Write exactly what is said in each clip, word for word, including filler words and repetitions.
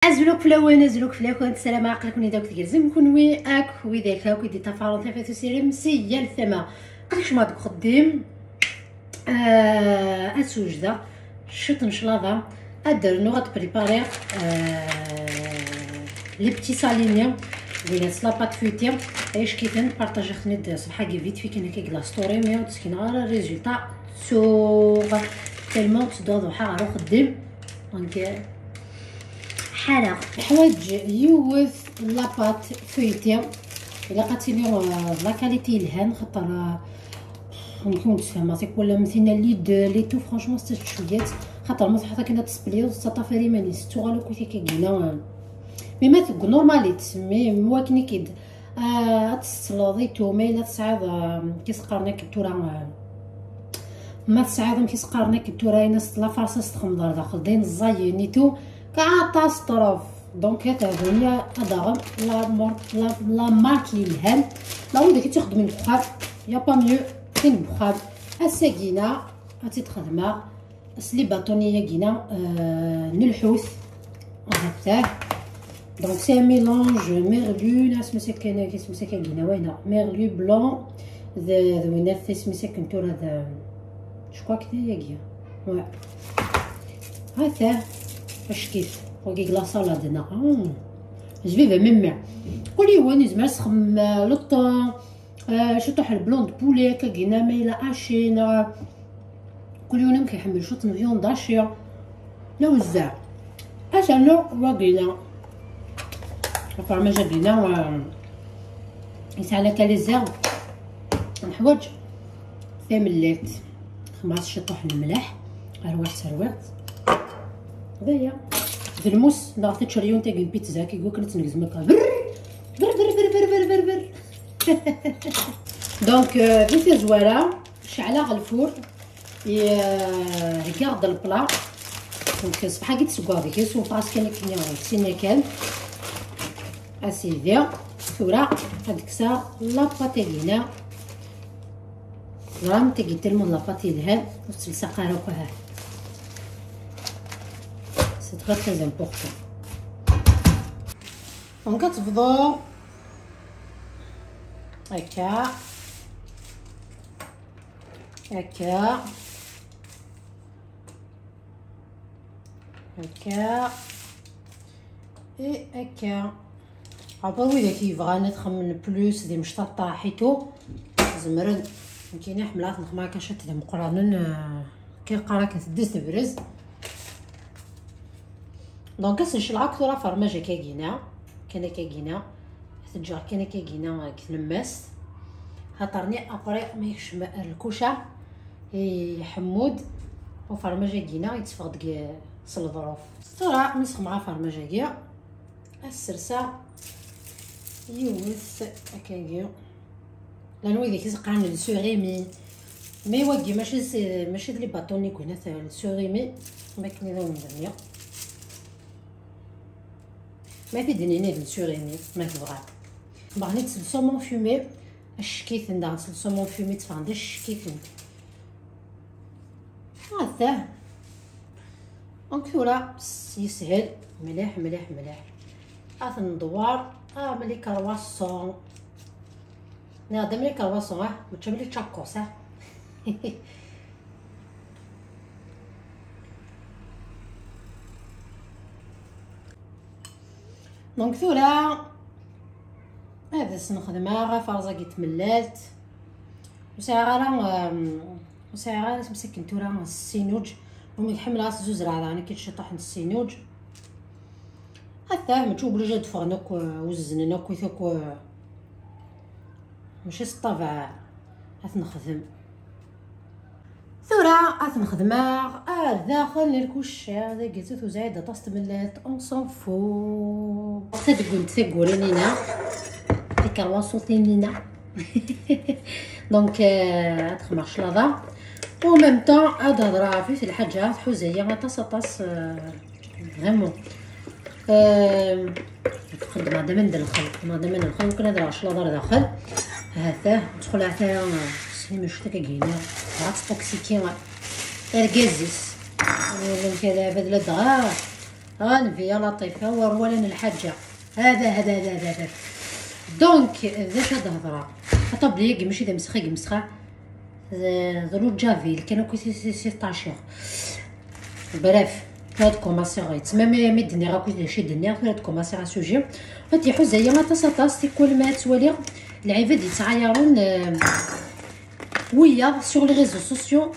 Azul akk fell-awen, azul akk fell-akent, ssarameɣ aql-iken-id akk tgerrzem, kenwi akk widak akk i d-iṭṭafaren Tafat Usirem si yal tama. Aql-i kecmeɣ deg uxeddim, ah, ad swejdeɣ ciṭ n claḍa, ad d-rnuɣ, ad d-prépariɣ, ah, les petits salés-nni, dinna s la pâte feuilletée, icekiten, partagiɣ-ten-id ṣṣbeḥ-agi vite fait kan akka deg la story, mais ur d-sekneɣ ara résultat, ttuɣ tellement ttedduɣ ad ruḥeɣ ɣer uxeddim. Donc, ḥareɣ. Neḥwaǧ yiwet la pâte feuilletée. Ilaq ad tili, euh, la qualité yelhan, xaṭer, euh, amek ur d-tfehmeḍ tikwal am tinna lid, les tout, franchement, s cwiya-tt. Xaṭer ma tḥuḍ akken ad tespliḍ, tettaṭṭaf ar iman-is, tettuɣal akk i tikkagina, euh. Mais ma teg normal-itt, mais m wakken i k-id- Ah, ad tessetleḍ i tu, ma yella tesɛiḍ, ah, amek i s-qqaren akken tura, ah, ma tesɛiḍ, amek i s-qqaren akken tura, ayen as la farce as texmeḍ ar daxel, d ayen ẓẓayen i tu, catastrophe. Donc, ad tɛeddim ad daɣen la mor-, la, la marque yelhan. La wid i tt-ixeddmen deg uxxam, y a pas mieux, tin n uxxam. Ass-agina, ad tt-id-xedmeɣ. S les bâtonnets-agi-na, euh, n lḥut. Hata. Donc, c'est un mélange merlu, la, c'est ça, c'est ça, ouais, non. Merlu blanc, de, de, c'est ça, c'est ça, je crois que c'est ça. Ouais. Hata. Ackit. Wagi la salade, non. Ah. Je vais même. Kul yiwen yezmer ad yexdem, euh, le thon, euh, ciṭuḥ le blanc de poulet, akkagina, ma yella haché, neɣ Kul yiwen amek iḥemmel, cwiṭ n viande hachée. La wezzeɛ. Ad ternu wagina. Afermaj-agina, euh, yesɛa la qualité. Neḥwaǧ tamellalt. Xemɛas ciṭuḥ n lemleḥ. Rwiɣ terwiɣ. D aya. D lmus, neɣ tačeryunt-agi n pizza, kif akken ad tt-negzem akka. Brr! Brr, brr, brr. Donc, euh, di tazwara, ceɛleɣ lfur. Heggaɣ-d lepla. Donc, ṣṣbeḥ-agi d-seggaɣ deg-s, wwḍeɣ-as kan akken, sin yakan. A sidi, tura ad kkseɣ la pâte-agi-na. Teẓram, tagi tellement la pâte yelhan, ur tettlsaq ara akk, ahat. C'est très, très important. Donc, ad tebḍu akka. Akka. Akka. Et akka. Après, widak yebɣan ad xemmen plus d imecṭaṭaḥ et tout, zemren. Nekkini ḥemmleɣ ad nexdem akka ciṭ d imeqqranen, euh, kan qqar akken teddez tebrez. Donc, ad sen-celɛeɣ tura fermaj akkagina, kan akkagina, ad t-ǧǧeɣ kan akkagina deg tlemmast. Xaṭer-nni après ma yekcem ar lkuca, iḥemmu-d ufermaj-agina yetteffeɣ-d deg, s leḍruf. Tura mi sxemɛeɣ afermaj-agi, ad sserseɣ yiwet akkagi. Llan wid i s-qqaren le surimi. Mais wagi mačči s-, mačči d les bâtonnets-agi-na, le surimi, am akken i d awen-d-nniɣ. Ma t-id-nini d le surimi, ma tebɣam. Bɣan-t s le saumon fumé, acekkiten daɣen s le saumon fumé, tteffɣen d acekkiten. Atah. Donc tura s-, yeshel mliḥ, mliḥ, mliḥ. Ad ten-ndewwer am les croissants. Nniɣ-d am les croissants, ah, mačči am les tacos, ah. Donc tura ad as-nexdem aferẓ-agi n tmellalt. Ur sɛiɣ ara, euh, Ur sɛiɣ ara isem-is akken tura, ssinuǧ. Umi ḥemmleɣ ad s-zuzreɣ daɣen akka ciṭuḥ n ssinuǧ. Atah, mačči obligé ad d-ffɣen akk, uh, uzznen akk, akk, uh, mačči s ṭṭabeɛ ad t-nexdem. Tura ad t-nexdem ar daxel n lkuca, dagi tuzɛid aṭas tmellalt, on s'en fout. Tadeggent taguri-nina, tikerwaṣutin-nina. Donc, euh, ad xedmeɣ claḍa. En même temps, ad hedreɣ ɣef yiwet lḥaǧa tḥuza-yi aṭas, aṭas, euh, vraiment. Euh, xedmeɣ-d aman d lxelq, xedmeɣ-d aman d lxelq, kan ad hedreɣ claḍa ar daxel. Hatah, ttxelɛet ara, euh, s imecṭaṭ-agi-ina. Dɣa teṭṭuksiki argaz-is. Amek ara abad ladɣa. غنبي يا لطيف، هو رولا الحاجة. هذا، هذا، هذا، هذا، هذا. Donc، ذاك هاد الهضرة. Aṭabli-agi mačči d amesxi i yemesxa. D, d l'eau de Javel, kan akk si, si, si ṭaciɣ. Bref, tura ad commencer, tma mi, mi d-nniɣ akk d acu i d-nniɣ, tura ad commencer asujet. En fait, iḥuza-yi aṭas, aṭas, tikwal ma ttwaliɣ lɛibad yettɛayaren, euh, wiyaḍ sur les réseaux sociaux.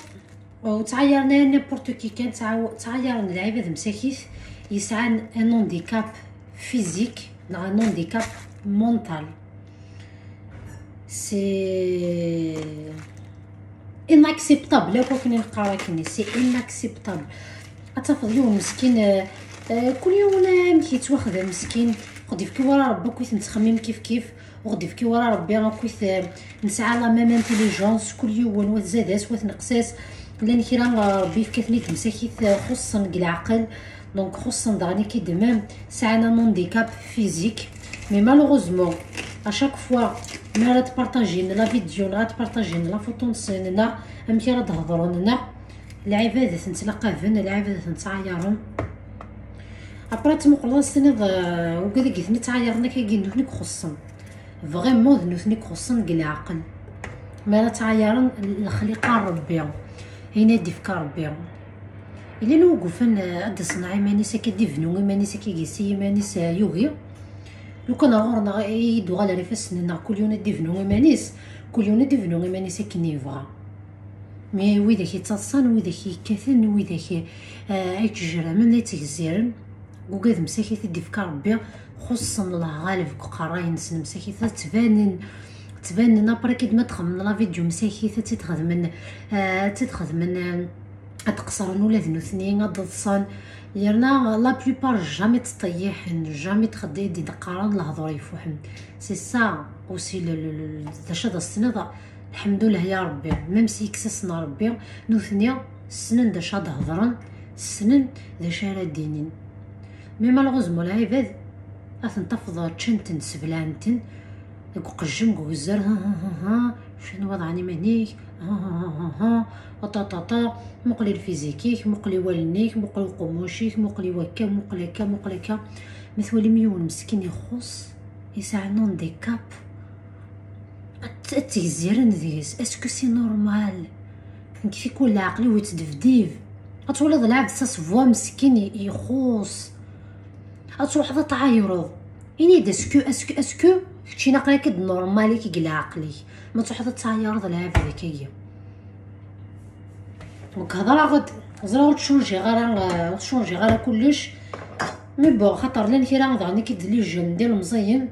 Ur ttɛayaren ara n'importe qui kan, ttɛaw-, ttɛayaren lɛibad msakit, yesɛan un handicap physique neɣ un handicap mental. C'est inacceptable, akk akken i neqqar akkenni, c'est inacceptable. Ad tafeḍ yiwen meskin, euh, euh, kul yiwen amek yettwaxdam meskin, ur ɣ-d-ifki wara Rebbi akk i t-nettxemmim kif kif, ur ɣ-d-ifki wara Rebbi akk i t-, nesɛa la même intelligence, kul yiwen wa tzad-as wa tneqs-as, llan kra, euh, Rebbi yefka-ten-id msakit, euh, xuṣṣen deg leɛqel, donc xuṣṣen daɣen i k-id-, même sɛan un handicap physique, mais malheureusement, à chaque fois mi ara tpartajin la vidéo neɣ ara tpartajin la photo-nsen neɣ amek ara d-hedren neɣ lɛibad ad ten-ttlaqaben, lɛibad ad ten-ttɛayaren. Après ad tmuqleḍ ad s-tiniḍ, euh, wigad i ten-ittɛayaren akka-agi d nutni i ixuṣṣen. Vraiment d nutni i ixuṣṣen deg leɛqel. Mi ara ttɛayaren lexliqa n Rebbi, ayen ay d-ifka Rebbi. Yella win i yufan, euh, ad d-iṣneɛ iman-is akka, ad d-ibnu iman-is akka, yessi iman-is, euh, yugi. Lukan ɣur-neɣ i d-uɣal ar ifassen-nneɣ, kul yiwen ad d-ibnu iman-is, kul yiwen ad d-ibnu iman-is akken yebɣa. Mais widak yettaḍsan, widak yekkaten, widak, eh, ay yettjerramen, ay yettgezziren, ugad msakit i d-ifka Rebbi, xuṣṣen lɣaleb deg uqerray-nsen msakit, ad ttbanen, ttbanen après kid ma txedmen la vidéo msakit, ad tt-id-xedmen, eh, ad tt-id-xedmen, eh, ad qeṣren ula d nutni, ad ḍḍsen. Yerna la plupart jamais ttṭeyyiḥen, jamais txeddi-, d-, d-qqaren lehdur ifuḥen. C'est ça aussi le, le, le, d acu ad as-tiniḍ, lḥemdullah ya Rebbi, même si yekkes-asen Rebbi, nutni ssnen d acu ad hedren, ssnen d acu ara d-inin. Mais malheureusement lɛibad ad ten-tafeḍ ččan-ten, seblan-ten, deg uqejjem, deg ugezzer, ha, ha, ha, ha, cnu waḍɛen iman-ik, ha, ha, ha, ha, ha, aṭaṭaṭa, muqel i lfizik-ik, muqel i wallen-ik, muqel i uqemmuc-ik, muqel i wakka, muqel akka, muqel akka. Ma twalim yiwen meskin ixuṣ, yesɛa un handicap, ad t-, ad ttgezziren deg-s. Est-ce que c'est normal? Nekk tikwal leɛqel-iw yettdebdib. Ad twaliḍ lɛebd s asebwa meskin i-, ixuṣ. Ad truḥeḍ ad tɛayreḍ. Ini-d, est-ce que, est-ce que, est-ce que kečč ilaq-ak ad normal-ik deg leɛqel-ik? Ma truḥeḍ ad tɛayreḍ lɛebd akka-agi. Donc hedreɣ-d, ẓriɣ ur tcunjiɣ ara, ur tcunjiɣ ara kullec. Mais bon, xaṭer llan kra daɣen i k-id-, les jeunes d ilemẓiyen,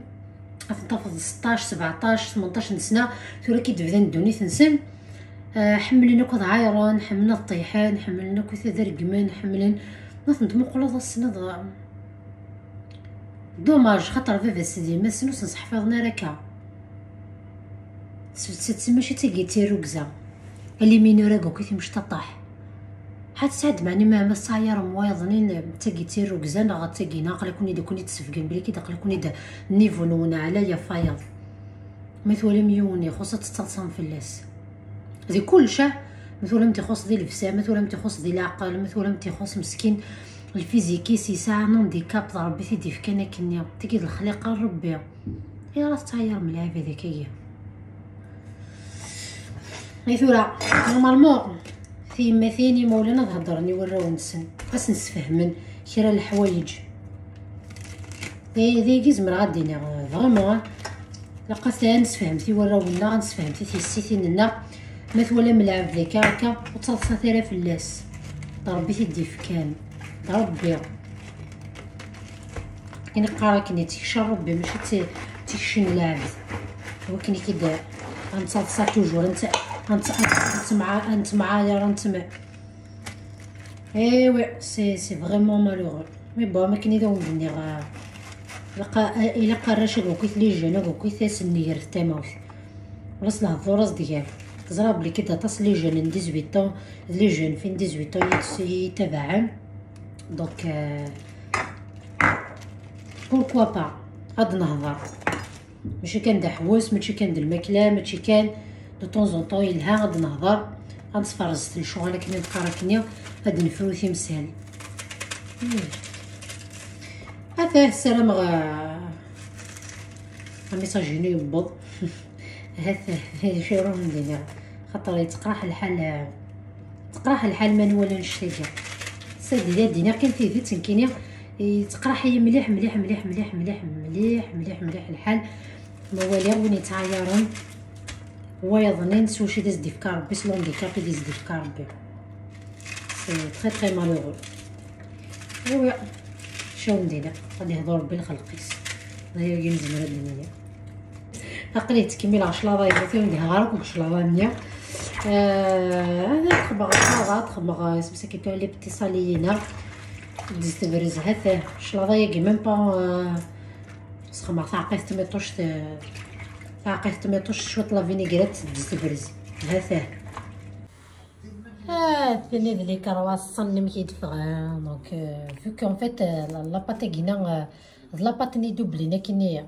ad ten-tafeḍ seṭṭac, sebɛeṭṭac, tmenṭac n sna, tura ki d-bdan ddunit-nsen. Ah, ḥemmlen akk ad ɛayren, ḥemmlen ad ṭṭiḥen, ḥemmlen akk ad regmen, ḥemmlen. Ma ten-tmuqleḍ ad tessneḍ, ah, dommage, xaṭer baba-tsen d yemma-tsen ur sen-seḥfiḍen ara akka. Sbet-tt mačči d tagi d tirrugza. Les mineurs akk i timecṭaṭaḥ. Ḥa tesɛa-d meɛni ma, ma tettɛayarem wayeḍnin, d tagi d tirrugza neɣ d tagi-nni, aql-aken-id, aken-id-sefgen belli kid aql-aken-id niveau-nwen ɛla ya fayeḍ. Ma twalam yiwen ixuṣ ad tettaḍsam fell-as. Di kullec, ah, ma twalam t-ixuṣ di llebsa, ma twalam t-ixuṣ di leɛqel, ma twalam t-ixuṣ meskin lfizik-is, yesɛa un handicap d Rebbi t-id-ifkan akkenni. Tagi d lexliqa n Rebbi. Ayɣer ad tettɛayarem lɛibad akka-agi? I tura, normalement, tiyemmatin, imawlan ad heddren i warraw-nsen, ad sen-sfehmen kra n leḥwayeǧ. D, d ayagi zemreɣ ad d-iniɣ, vraiment, ilaq ad nesfehmet i warraw-nneɣ, ad nesfehmet i tyessitin-nneɣ. Ma twalam lɛebd akka, akka, ur ttaḍsat ara fell-as. D Rebbi t-id-ifkan. D Rebbi. I neqqar akken, i tikci n Rebbi, mačči d ti-, d tikci n lɛebd. Wakken i k-id-, ad nettaḍsa toujours, ad nett-, ad nett-, ad nettemɛa-, ad nettemɛayar, ad nettem-, eh oui, c'est, c'est vraiment malheureux. Mais bon, am akken i d awen-d-nniɣ, ah, ilaq, ah, ilaq arrac akk akit, les jeunes akk akit, ad sen-nger tamawt. Ɣas lehdur-as-d gar. Teẓra belli kid aṭas les jeunes n dix-huit ans, d les jeunes fin dix-huit ans i yettabaɛen. Donc, euh, pourquoi pas? Ad nehḍer. Mačči kan d aḥewwes, mačči kan d lmakla, mačči kan, de temps en temps yelha ad nehḍer, ad nesferẓet lecɣal akken i neqqar akkenni, ad nefru timsal. Hmm. Ata ssarameɣ, ah, amisaj-inu yewweḍ. Hat, acu ara wen-d-iniɣ? Xaṭer yettqraḥ lḥal, yettqraḥ lḥal ma nwala annect-agi. Sadi, ad d-iniɣ kan tidet, nekkini yettqraḥ-iyi mliḥ, mliḥ, mliḥ, mliḥ, mliḥ, mliḥ, mliḥ, mliḥ lḥal. Ma waliɣ win yettɛayaren, wayeḍ-nni s wacu i d as-d-ifka Rebbi, s l'handicap i d as-d-ifka Rebbi. C'est très, très malheureux. Ewa, caw mdina, ad ihḍu Rebbi lxelq-is. D ayagi nezmer ad d-nini. Aql-i ttkemmileɣ claḍa-inu, ur ndiheɣ ara akk deg claḍa-nni. Ah, ad xedmeɣ claḍa, ad xedmeɣ, ah, isem-is akka, les petits salés-ina. Deg tebrez, ha-t-a, claḍa-agi, même pas, ah, sxedmeɣ taɛeqqayt tmiṭuct, ah, taɛeqqayt tmiṭuct, cwiṭ la vinaigrette, deg tebrez. Ha-t-a. Ah, tini d les croissants amek i d-ffɣen. Donc, euh, vu qu'en fait, euh, la, la pâte-agi-nni, euh, d la pâte-nni doublée, nekkini,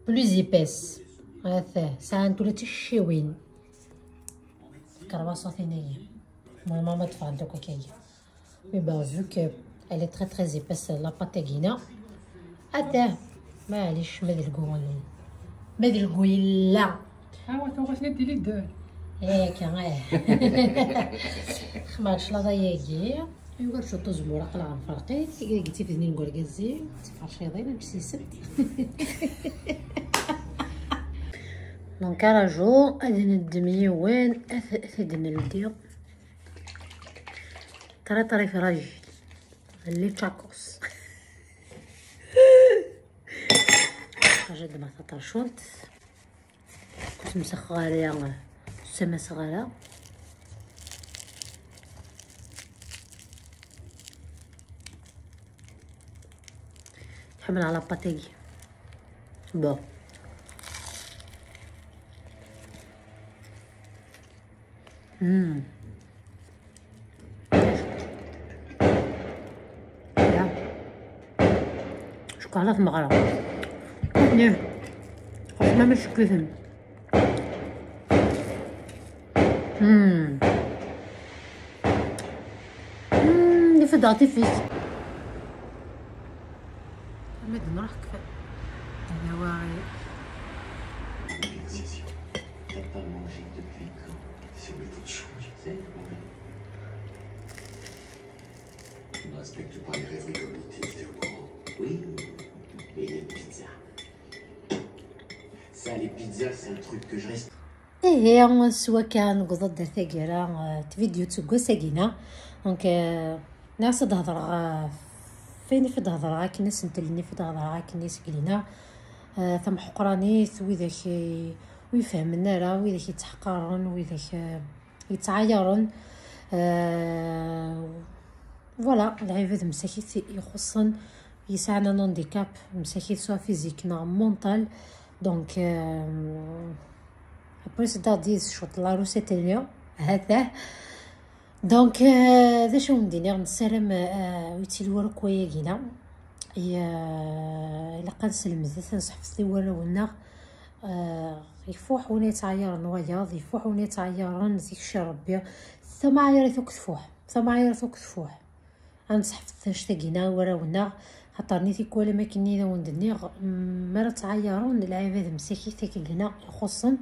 plus épaisse. Ata, sɛant ula d ticciwin. Croissant-nni. Normalement, ma teffɣent akk akka. Mais bon, vu que elle est très, très épaisse, la pâte-agi-nni. Ata, maɛlic, ma d lgu, ma d lgu yella. Ah, ouais, t'auras les deux. Eh, quand même. Xedmeɣ claḍa-agi. Iwa rjut uzemmur aql-aɣ nferq-it. Tigi deg tifednin n urgaz-iw, d tiferciḍin, amek s-isem. Donc, ara jour, ad neddem yiwen, ad t-, ad t-id-neldi. Très, très fragile. Les tacos. Ḥaǧa ddmeɣ taṭercult. Ur tt-msaxeɣ ara, ur tt-samaseɣ ara. Ḥemmleɣ la pâte-agi. Bon. Mm. Ya. Cukkeɣ la tmeɣra. Ih. Xas ma mačči kifen. Mm. Mm, ifeddeɣ tifis. Ma d-nruḥ kfan. Hada waɣi. T'as pas mangé depuis quand? C'est le temps de changer, c'est vrai. Je ne respecte pas les rêveries comme les tiennes, t'es au courant? Oui, mais les pizzas. Ça, les pizzas, c'est un truc que je respecte. Ihi, s wakka, newweḍ-d ar taggara, eh, n tvidyut n wass-agi-nni. Donc, eh, nniɣ-as ad d-hedreɣ, eh, ɣef wayen i d-hedreɣ akken, asentel-nni i d-hedreɣ akken i s-glina, eh, tameḥqranit, widak i, ur ifehhmen ara, widak yettḥeqqaren, widak, eh, yettɛayaren. Eh, voilà, lɛibad msakit ixuṣṣen, yesɛan un handicap, msakit soit physique neɣ mental. Donc, euh, après, c'est-à-dire, cwiṭ la recette-nni, ha-t-a. Donc, euh, d acu wen-d-iniɣ, nessaram, euh, ur yettili wara akk wayagi-nni. I, euh, ilaq ad nselmed, ad nseḥfeḍ i warraw-nneɣ. Euh, ifuḥ win yettɛayaren wayeḍ, ifuḥ win yettɛayaren, tikci Rebbi. Tamɛayrit akk tfuḥ, tamɛayrit akk tfuḥ. Ad nseḥfeḍ annect-agi-nni i warraw-nneɣ, xaṭer nitni tikwal am akken i d awen-d-nniɣ, m-, mi ara ttɛayaren lɛibad msakit akka-agi-nni ixuṣṣen,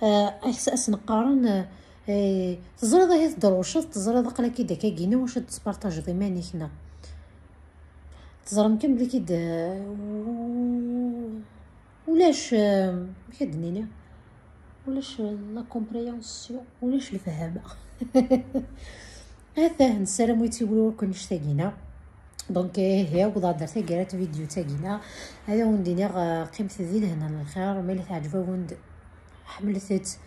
eh, as-, as-neqqaren, eh, teẓriḍ ahat tedrewceḍ, teẓriḍ aql-ak-id akka-agi-nni, wacu ad tespartajeḍ iman-ik, neɣ? Teẓram kan belli-k-id, eh, u-, ulac, eh, amek ad d-nini? Ulac, eh, la compréhension, ulac lefhama. Atah, nessaram ur yettili wara akk annect-agi-nni. Donc, eh, ihi, wwḍeɣ-d ar taggara n tvidyut-agi-nni. Ad awen-d-iniɣ, eh, qqimet di lehna n lxir, ma yella teɛǧeb-awen-d, ḥemmlet-tt.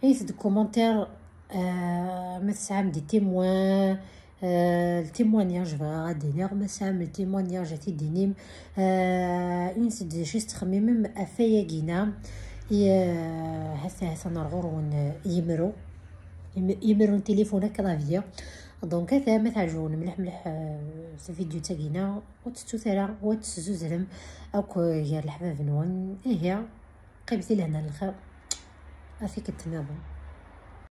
Init-d deg commentaire, eh, ma tesɛam des témoins, eh, le témoignage, bɣiɣ ad d-iniɣ, ma tesɛam le témoignage, ad t-id-tinim. Eh, init-d d acu i tettxemmimem ɣef wayagi-nni. Eh, ha-t-a, ha-t-a ɣer ɣur-wen, eh, yimru. Im-, imru n tilifun, clavier. Donc, ata ma teɛǧeb-awen mliḥ mliḥ, eh, tvidyut-agi-nni, ur tettut ara, ur tezzuzrem akk, eh, gar leḥbab-nwen. Ihi, qqimet di lehna n lxir. Ad t-id-nniḍen.